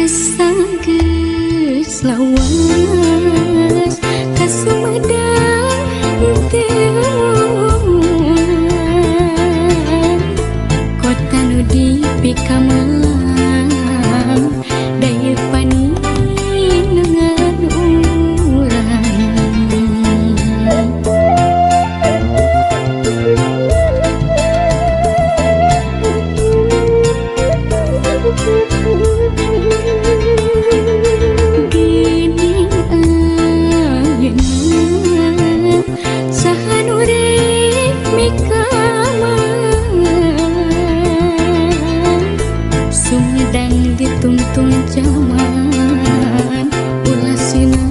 Sanggeus lawas ka Sumedang teu kota nu dipikamelang daya paninengan urang. Geuning ayeuna saha nu rek mikameun Sumedang ditungtung jaman ulah sina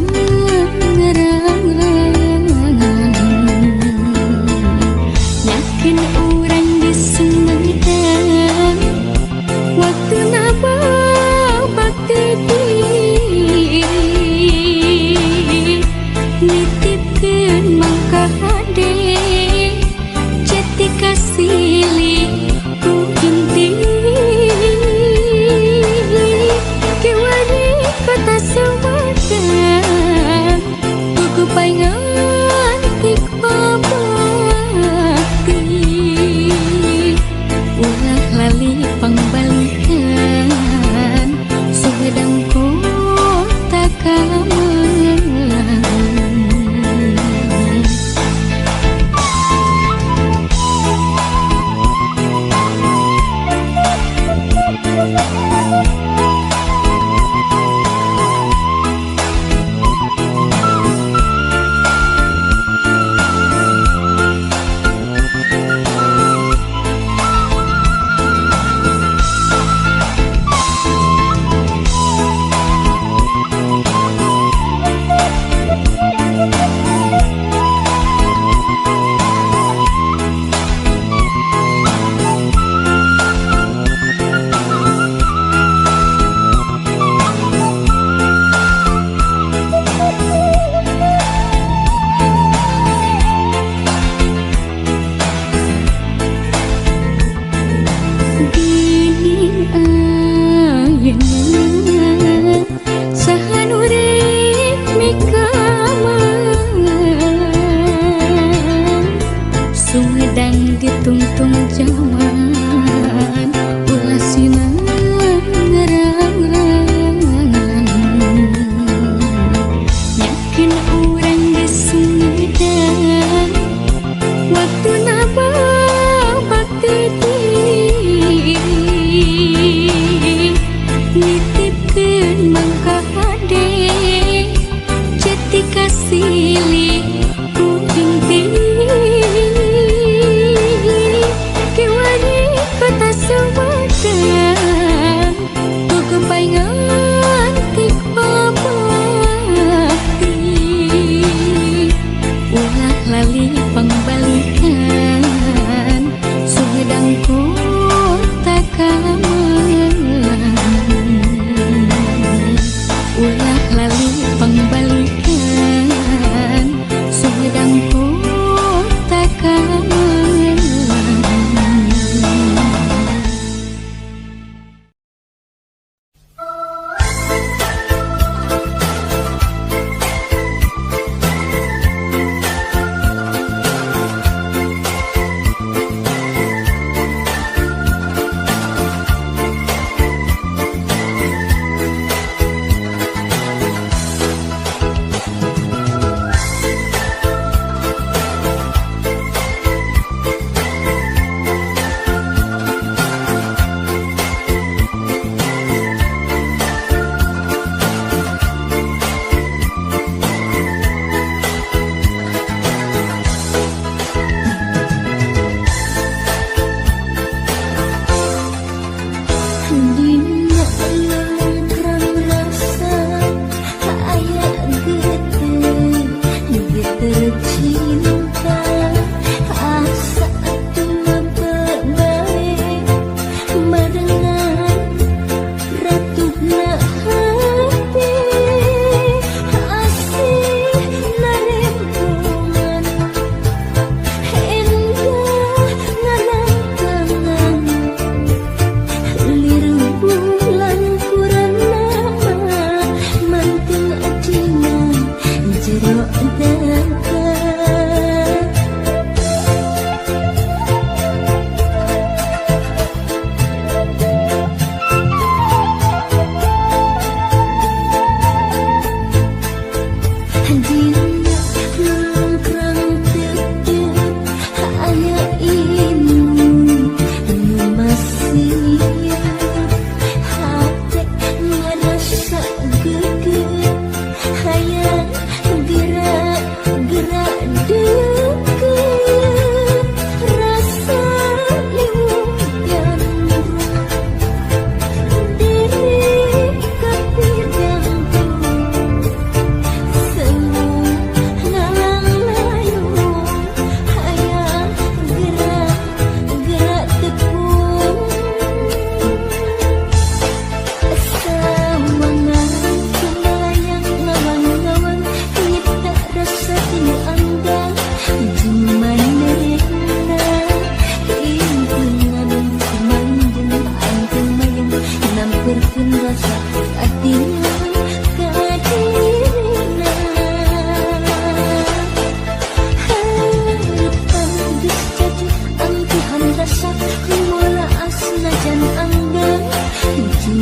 ngarangan yakin urang di Sumedang waktuna bakti diri nitipkeun mangka hade cetika silih ku inti kiwari kota Sumedang kuku paingan tik bakti ulah lali pangbalikan Sumedang kota kamelang. Geuning ayeuna saha nu rek mikameun Sumedang ditungtung jaman ulah sina ngarangan yakin urang di Sumedang waktuna bakti diri nitipkeun mangka hade cetika silih ku inti kiwari kota Sumedang kuku paingan tik bakti ulah lali pangbalikan Sumedang kota kamelang ulah lali pangbalikan Sumedang kota kamelang.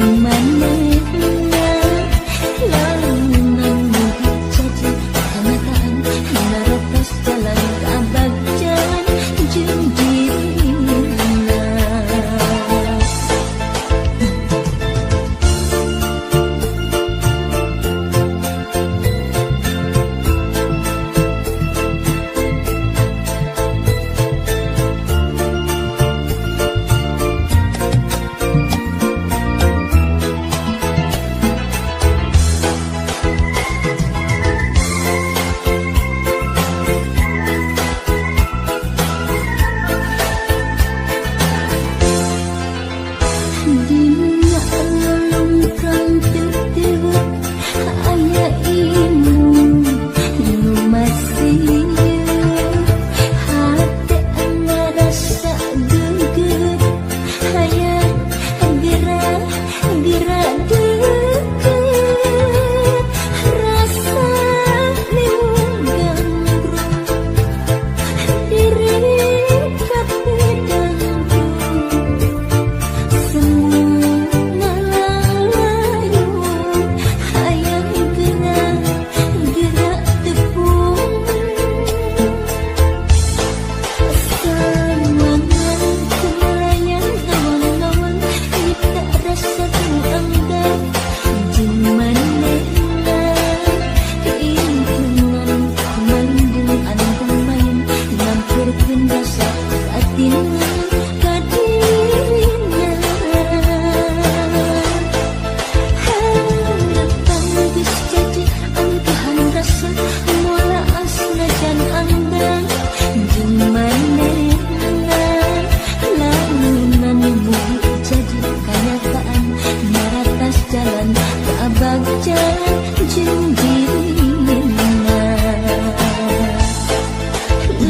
Manehna lamunan mugi jadi kenyataan naratas jalan kabagjan jeung dirina. Dina lelungkang teu aya imun nu masih hate ngarasa geget hayang gerak gerak deket rasa liwung ganggrung diri kapedangku semua ngalayu hayang gerak gerak tepung semangat kemelayang ngawang-ngawang nyipta rasa anggar jeung manehna keimpungan kumandung anu kumain ngampurkeun rasa batin ka dirina. Harapan geus jadi anggahan rasa moal asnajan anggang jeung manehna lamunan mugi jadi kanyataan naratas jalan kabagjan jeung dirina.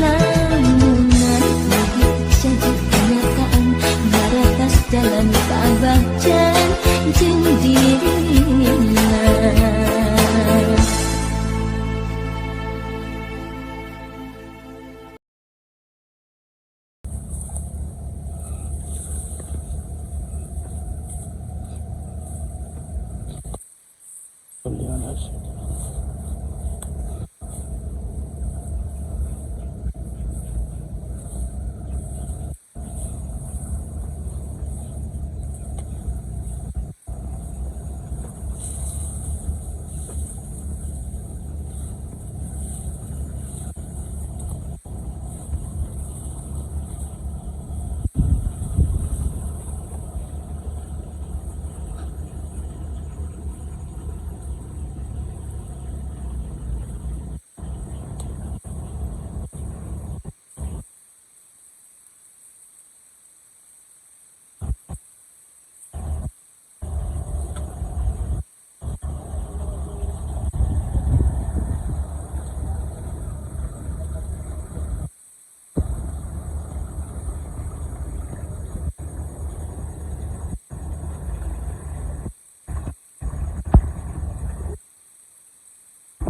Lamunan mugi jadi kenyataan naratas jalan kabagjan jeung dirina. صل على سيدنا.